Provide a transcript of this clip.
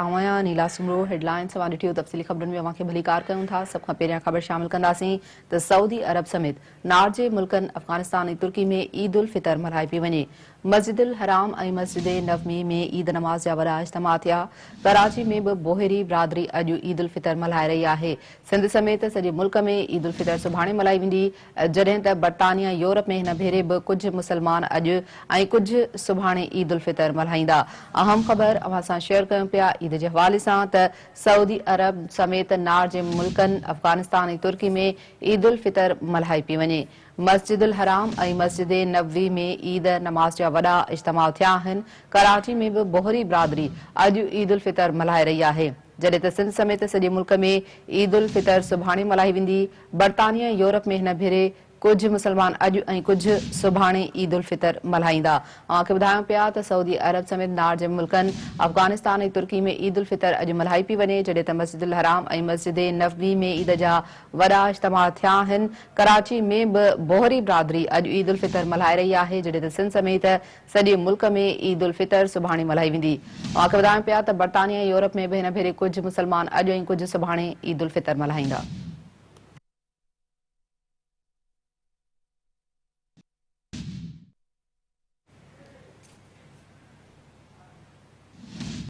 آئون آهيان نيلا Soomro head lines اوهان ڏٺيون تفصيلي خبرن ۾ اوهان کي ڀليڪار ڪيون ٿا سڀ کان پهريان خبر شامل ڪنداسين ته سعودي عرب سميت نار جي ملڪن افغانستان ۽ ترڪي ۾ عيد الفطر ملهائي پئي وڃي مسجد الحرام ۽ مسجد نبوي ۾ عيد نماز جا وڏا اجتماع ٿيا ڪراچي ۾ به بوهري برادري اڄ عيد الفطر ملهائي رهي آهي سنڌ سميت سڄي ملڪ ۾ عيد الفطر سڀاڻي ملهائي ويندي جڏهن ته برطانيه يورپ ۾ هن ڀيري به ڪجهه مسلمان اڄ ۽ ڪجهه سڀاڻي عيد الفطر ملهائيندا. اهم خبر اوهان سان شيئر ڪيون پيا عيد جي حوالي سان ته سعودي عرب سميت نار جي ملڪن افغانستان ۽ ترڪي ۾ عيد الفطر ملهائي پئي وڃي. مسجد الحرام ۽ مسجد نبوي ۾ عيد نماز جا وڏا اجتماع ٿيا آهن. ڪراچي ۾ به بوهري برادري اڄ عيد الفطر ملهائي رهي آهي. جڏهن ته سنڌ سميت سڄي ملڪ ۾ عيد الفطر سڀاڻي ملهائي ويندي. برطانيه ۽ يورپ ۾ هن ڀيري ڪجهه مسلمان اڄ ۽ ڪجهه سڀاڻي عيد الفطر ملهائيندا. اوهان کي ٻڌايون پيا ته سعودي عرب سميت نار جي ملڪن افغانستان ۽ ترڪي ۾ عيد الفطر اڄ ملهائي پئي وڃي جڏهن ته مسجد الحرام ۽ مسجد نبوي ۾ عيد جا وڏا اجتماع ٿيا آهن. ڪراچي ۾ به بوهري برادري اڄ عيد الفطر ملهائي رهي آهي جڏهن ته سنڌ سميت سڄي ملڪ ۾ عيد الفطر سڀاڻي ملهائي ويندي. اوهان کي ٻڌايون پيا ته برطانيه ۽ يورپ ۾ به هن ڀيري ڪجهه مسلمان اڄ ۽ ڪجهه سڀاڻي عيد الفطر ملهائيندا.